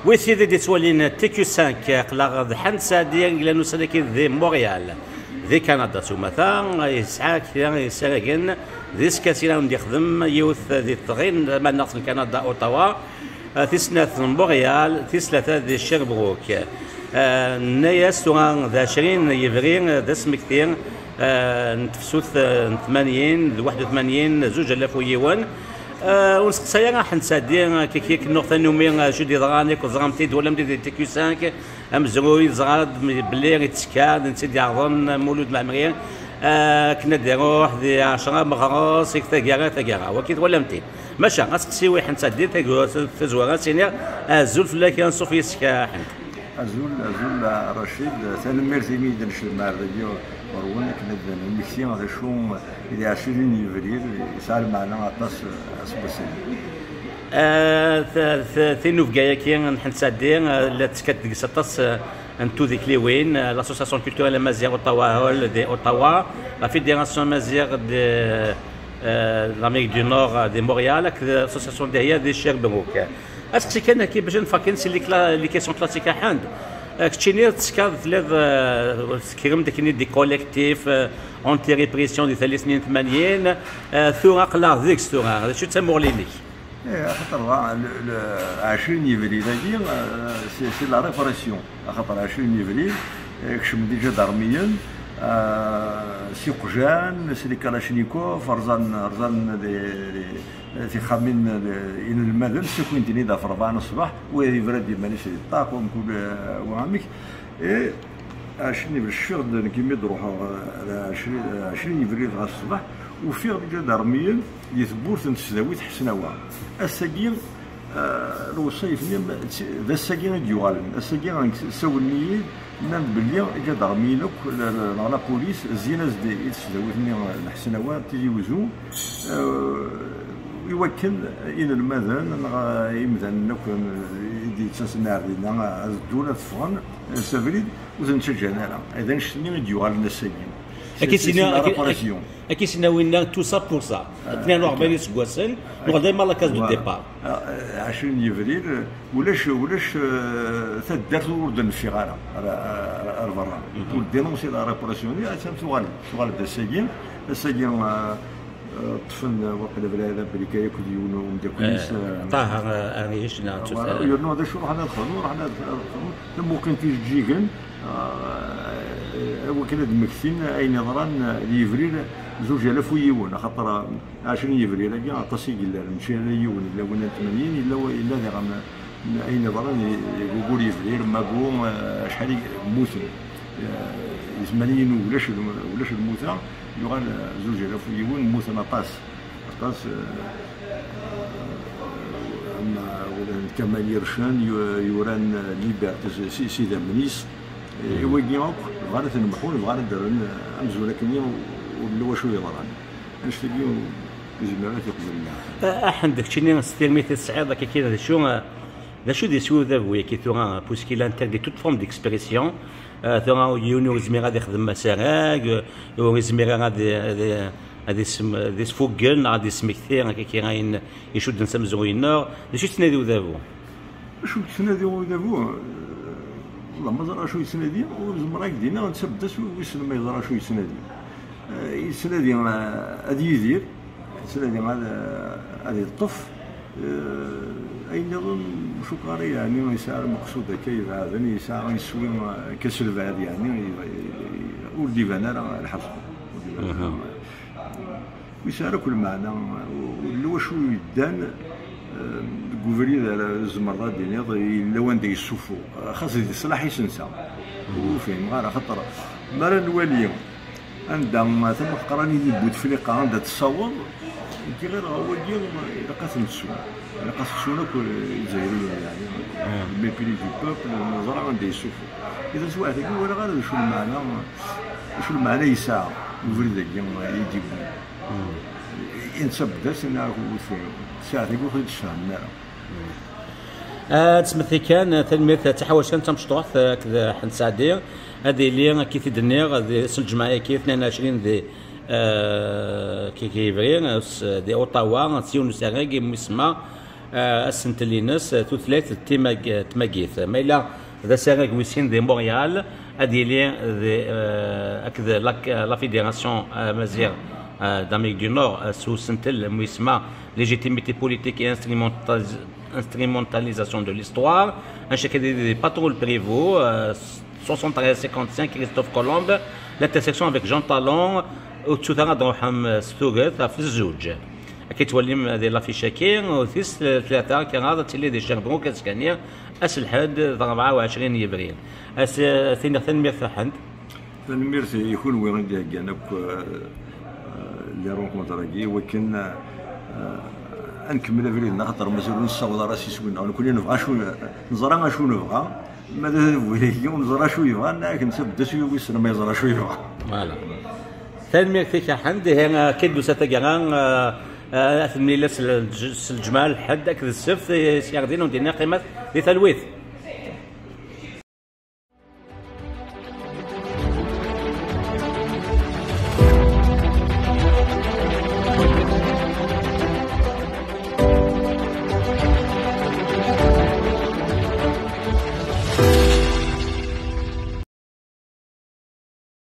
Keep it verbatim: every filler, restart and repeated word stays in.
Wi tid i d-ittwalin T Q cinq, aql-aɣ d Ḥend Sɛdi i yellan ussan-agi di Montréal, di Kanada. S umata, yesɛa kra n yisaragen d iskasi ara wen-d-yexdem, yiwet di tɣin tamaneɣt n Kanada, Ottawa, tis snat n Montréal, tis tlata di Sherbrooke. Eh, nenna-yas tura d ɛecrin yebrir d asmekti, eh, n tefsut, eh, n tmanyin d waḥed u tmanyin, zuǧ alaf u yiwen. Eh, ur nesteqsay ara Ḥend Sɛdi, eh, kiki k-nuɣ tanumi, eh, acu d-yeḍran, yak ẓram-t-id, twalam-t-id di T Q cinq, amezruy, ẓra-d belli yettekka, d netta i d-yeɛḍen, eh, Mulud Mɛemmri, eh, akken ad d-iruḥ di ɛecra meɣres, i taggara, taggara. Waki twalam-t-id. Maca, aseqsi i Ḥend Sɛdi, tag-, tazwara, ad s-iniɣ azul fell-ak, anṣuf yes-k, a Ḥend. Azul, azul a Racid, tanemmirt imi i d-tneclem ar dagi ɣer-wen, akken ad d-nemmekti d acu i d ɛecrin yebrir, yesɛa lmeɛna aṭas aseggas-agi. Eh, t-, t-, tinubga-agi n Ḥend Sɛdi, eh, la ttekkat deg-s aṭas, eh, n tudikliwin, eh, l'Association Culturelle Amazigh Ottawa Hall di Ottawa, la Fédération Amazigh de, eh, l'Amérique du Nord, eh, di Montréal, akked l'Association Dehya di Sherbrooke. Aseqsi kan, akka, bac ad neffeɣ kan si les cla-, les questions classiques a Ḥend. Eh, keččini tettekkaḍ, telliḍ, eh, tekkrem-d akken des collectifs, eh, anti-répression di tallit-nni n tmanyin, eh, tura aql-aɣ deg-s tura. D acu d tamuɣli-inek? Eh, axaṭer dɣa, le, le, ɛecrin yebrir-agi, eh, c'est, c'est la répression. Axaṭer ɛecrin yebrir, eh, kecmen-d iǧadarmiyen, eh, s iqjan, s les kalachnikovs, rẓan, rẓan les, les, tixxamin, eh, inelmaden, ssakin-ten-id ɣef rebɛa n ṣṣbeḥ, wa yebra-d iman-is di ṭṭaq, wa mkul, eh, wa amek. Eh, ɛecrin yebrir, cfiɣ-d nekk imi d-ruḥeɣ, eh, ɛecrin, ɛecrin yebrir ɣer ṣṣbeḥ, ufiɣ-d iǧadarmiyen di tewwurt n tesdawit Ḥesnawa. Ass-agi, eh, lewṣayef-nni d ass-agi i d-yuɣalen. Ass-agi, sawlen-iyi-d, nnan-d belli iǧadarmiyen akk, la, la, neɣ la police, zzin-as-d i tesdawit-nni n Ḥesnawa, Tizi Wezzu, eh, i wakken inelmaden neɣ imdanen akk i d-yettasen ar dinna ad ddun, ad ffɣen s abrid, ur ten-ttaǧǧan ara. D annect-nni i d-yuɣalen ass-agi. Akken s-, s-, la répression. Akken s-, winna, tout ça pour ça. Ah, tnin u rebɛin iseggasen, nuɣal dayma la case de départ. Ah, eh, ɛecrin yebrir, ulac, ulac, eh, taddart ur d-nfiɣ ara, ar, ar, ar berra. Ur dénoncer la répression-nni, attan tuɣal, tuɣal-d ass-agi, ass-agi, eh, eh, ṭṭfen, eh, waqila bla-, la Brika akked yiwen umeddakel-is, eh, Ṭaher, eh, Aric, neɣ voilà, yernu d acu ruḥen ad xedmen, ruḥen ad, ad xedmen, tamuqint ijeǧǧigen, eh, eh, wakken ad mmektin ayen yeḍran, eh, di yebrir zuǧ alaf u yiwen, axaṭer, eh, ɛecrin yebrir-agi aṭas i yellan, mačči ala yiwen, yella win n tmanyin, yella wa-, yella diɣen, eh, ayen yeḍran i, i ugur yebrir, Mago, eh, acḥal i mmuten. Eh, izmaniyen ulac, ulac lmuta, yuɣal, eh, zuǧ alaf u yiwen, mmuten aṭas. Aṭas, eh, am, eh, Kamal Ircen, yu-, yuran, eh, Liberté s, s, s idammen-is. Eh, i wigi akk, bɣan ad ten-mḥun, bɣan ad d-rren, eh, amzun akkenni ur, ur yelli wacu yeḍran. Annect-agi ur, ur yezmir ara ad t-iqbel. Eh, Aḥend, keččini s tirmit i tesɛiḍ, akka kira d acu, eh, d acu d iswi udabu-agi tura, puisqu'il interdit toute forme d'expression, eh, tura yiwen ur yezmir ad ixdem asarag, eh, ur yezmir ara ad, ad, ad isem-, ad isfugel neɣ ad ismekti, akka kira ayen icudden s amezruy-nneɣ, d acu yettnadi udabu? Acu yettnadi udabu? Eh, wallah, ma ẓriɣ acu yettnadi, ur zemreɣ ad k-d-iniɣ, netta beddas wissen ma yeẓra acu yettnadi. Eh, yettnadi, eh, ad yidir, yettnadi ad, ad yeṭṭef. Eh, ayen nniḍen, cukkeɣ ara yeɛni yesɛa lmeqsud akka ibeɛden, yesɛa iswi, eh, akka s lbeɛd, yeɛni, i, i, ur d-iban ara lḥaṣun. Ur d-iban ara. Ur yesɛi ara akk lmeɛna, ur yella wacu yeddan, eh, deg ubrid ara tzemreḍ ad d-tiniḍ yella wanda yessufuɣ, xas di leṣlaḥ-is netta. Ur fhimeɣ ara, xaṭer mi ara nwali anda tama teqrani di Bouteflika anda tessaweḍ, nekk ɣileɣ wagi ilaq ad t-nettu. Ilaq ad t-ttun akk Izzayriyen, yeɛni, le mépris du peuple, neẓra anda yessufuɣ. I taswiɛt-agi ur walaɣ ara d acu lmeɛna, d acu lmeɛna yesɛa ubrid-agi i d-yewwi. I netta beddas neɣ ur t-, ssaɛt-agi ur t-id-sfehmen ara. Ad smeti kan, tanemmirt, d taḥawact kan d tamecṭuḥt, akked Ḥend Sɛdi. Ad yili, akka i t-id-nniɣ, di ass n lǧemɛa-agi, tnin u ɛecrin di, eh, ki-, ki-, yebrir, s-, di Ottawa, s yiwen n usarag, imu isemma, Asentel-ines, tutlayt d timag- tmagit. Ma yella d asarag wis sin di Montréal, ad yili di, eh, akked la, la Fédération Amazigh, eh, d'Amérique du Nord, eh, s usentel mu yesma Légitimité politique et instrumental- instrumentalisation de l'histoire. Anect-agi d Patrul Prévost, eh, soixante-treize cinquante-cinq Christophe Colomb, l'intersection avec Jean Talon, ur ttuta ad ruḥem s tuget ɣef zzuǧ. Akka i twalim di l'affiche-agi, u tis tlata kraḍ ad tili di Sherbrooke azekka-nni, ass lḥedd, d rebɛa u ɛecrin yebrir. As tiniɣ tanemmirt taḥent. Tanemmirt i kunwi i d-iheggan akk, eh, eh, les rencontres-agi, wakken, eh, ad nkemmel abrid-nneɣ, axaṭer mazal ur nessaweḍ ara s iswi-nneɣ. Nekkni nebɣa acu, neẓra acu nebɣa, ma d adabu-agi ur neẓra acu yebɣa, neɣ akken tabeddat wissen ma yeẓra acu yebɣa. Voilà. Tanemmirt-ik a Ḥend. Ihi, eh, akka d-tusa taggara, eh, eh, ad t-nemlil ass l-, s lǧemɛa, lḥedd akked ssebt, eh, s yaɣ din ur d-yenni qqimat di talwit.